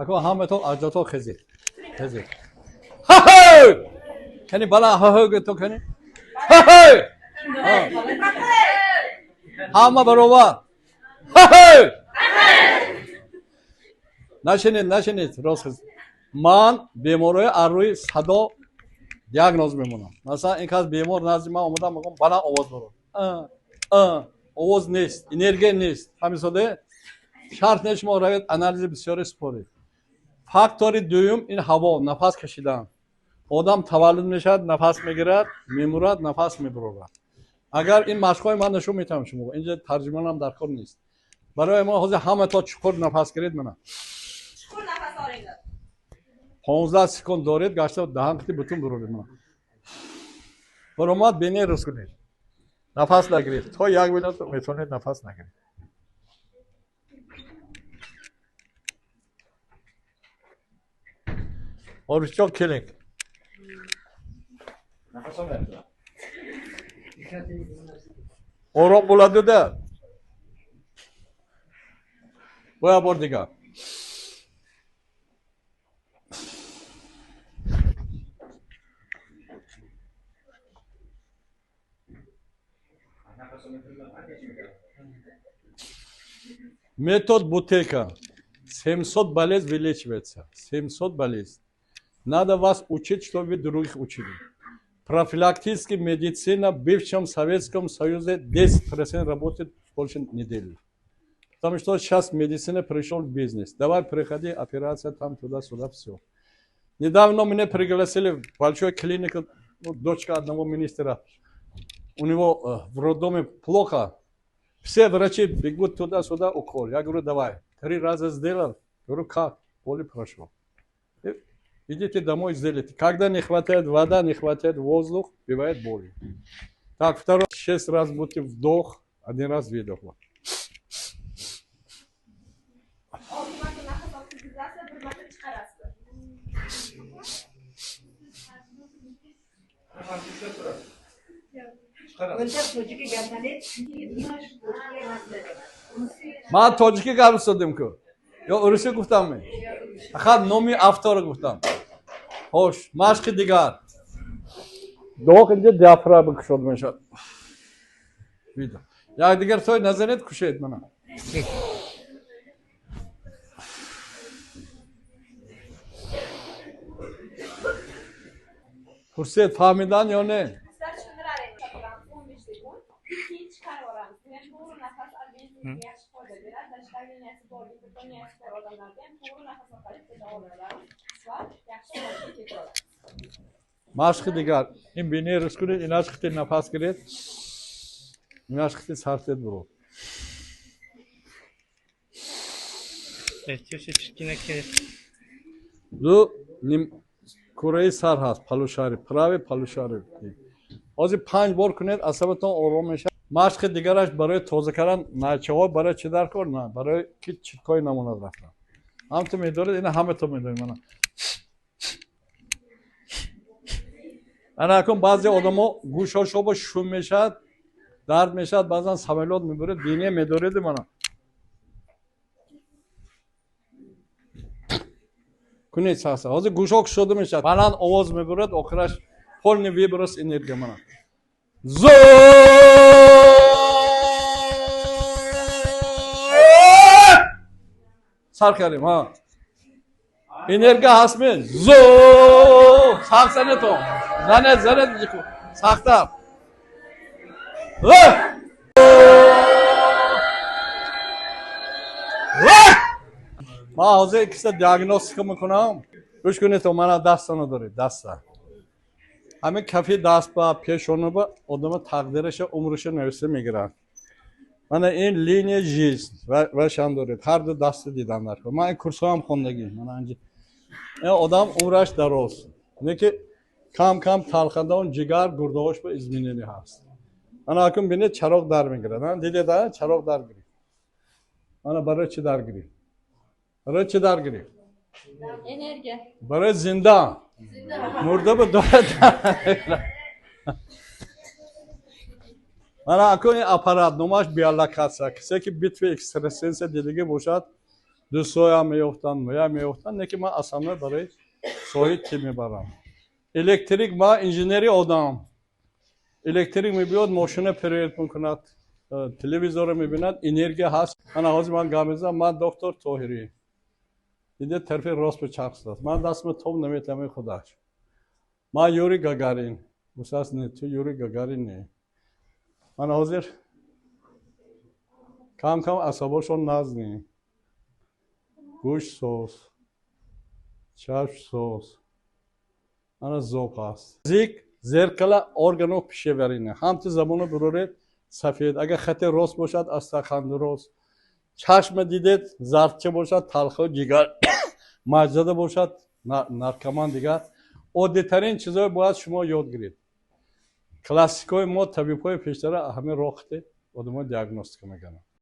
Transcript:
Ако ҳаматон аҷдото хезед. Хезед. Ха-хай! Кани бала ха-хай гӯто кани? Ха-хай! Ҳама баробар. Ха-хай! Нашинед, нашинед, рост хезед. Ман беморои аз рӯи садо диагноз мемонам. Масалан, ин кас бемор назди ман омада, мегӯям баланд овоз барор. Овоз нест, энергия нест. Ҳамисоде шарт нест шумо равед анализи бисёре супоред. Фактори дуюм ин ҳаво, нафас кашидан. Одам таваллуд мешавад, нафас мегирад, мемурад, нафас мебарорад. Агар ин машқҳои ман нишон метавам шумо, инҷа тарҷумонам дар кор нест. Барои мо ҳозир ҳама то чуқур нафас гиред мана. Чуқур нафас olinglar. 15 секунд доред, гашта даҳан қити бутун буроред мана. Баромад бини рӯз кунед. Нафас нагиред. То як минут метавонед нафас нагиред. Оручон келинг. Нафас olmayapti. Ором bo'ladida. Боя бор дигар. Метод Бутейко. 700 болезнь вылечивается. 700 болезнь. Надо вас учить, чтобы вы других учили. Профилактическая медицина в бывшем Советском Союзе 10% работает больше недели. Потому что сейчас медицина пришел в бизнес. Давай приходи, операция там, туда-сюда, все. Недавно меня пригласили в большую клинику, ну, дочка одного министра. У него в роддоме плохо. Все врачи бегут туда-сюда, укол. Я говорю, давай. 3 раза сделал. Говорю, как? Боли прошло. Идите домой, сделайте. Когда не хватает вода, не хватает воздух, бывает боли. Так, второй, 6 раз будете вдох, 1 раз выдох. Ман тоҷикӣ гап задем ку. Ё урусӣ гуфтам ми? Фақат номи автора гуфтам. Хош, машқи дигар. Доғ инҷа диафрагма кушод мешавад. Видо. Як дигар той назанед, кушед мана. Пурсед, фаҳмидан ё не? Машқи дигар. Ин бинии рӯз кунед, инаш қити нафас гиред, инаш қити сартед бурод. Ду ним кураи сар ҳаст, палушари, прави палушари. Ҳозир 5 бор кунед, асабатон ором мешавад. Машқи дигараш барои тоза кардан найчаҳо, барои чӣ дар кор? На, барои ки читкои намонад рафтан. Ҳам ту медоред, ина ҳама ту медоред мана. Ана акун баъзе одамо гӯшҳошо шум мешавад, дард мешавад, баъзан самолёт мебурад, бине медоред мана. Кунед саса. Ҳозир гӯшҳо кушода мешавад, баланд овоз мебурад, охираш полный выброс энергия мана. Зо! Сар кардем, ҳа. Энергия ҳаст ме? Зо! Сахт занетон. Занет, занет, сахттар. Ман ҳозир киса диагностика мекунам. Гӯш кунед, то мана дастона доред, даста. Ҳамин кафи даст ба пешона ба одама тақдираша, умриша нависта мегирад. Мана ин линия жизнь ва шам доред. Ҳар ду даста дидан дар кор. Ман ин курсҳоам хондагӣ. Мана инҷа. Ин одам умраш дароз. Не ки кам-кам талхадон, ҷигар, гурдаҳош ба изменение ҳаст. Мана акун бинед, чароғ дар мегирад. Дидед, чароғ дар гирифт. Мана барои чӣ дар гирифт? Барои чӣ дар гирифт? Энергия. Барои зинда. Мурда ба дорад. Мана акун ин аппарат номаш биолокатсия. Кисе ки битви экстрасенсия дидагӣ бошад, Дӯстоям меёфтанд, мӯям меёфтанд, не ки ман асабно барои соҳаи тиб мебарам. Электрик, ма инженери одам. Электрик мебиёд, мошина проверить мекунад, телевизорро мебинад, энергия ҳаст. Ана ҳозир ман гап мезанам, ман доктор Тоҳирӣ. Диде, тарафи рост ба чарх шудааст. Ман дастма тоб наметавонам худаш. Ман Юрий Гагарин. Гуфтааст, не, ту Юрий Гагарин не. Ман ҳозир кам кам асабошон назнем. Гӯш соз, чашм соз. Ана зоб ҳаст. Язык зеркало органов пищеварения. Ҳамту забоно буроред сафед. Агар хати рост бошад, остеохондроз. Чашма дидед, зардча бошад, талхо ҷигар маҷзада бошад, наркоман дигар. Оддитарин чизое бояд шумо ёд гиред. Классикҳои мо, табибҳои пештара, ҳамин рохте одамо диагностика мекунанд.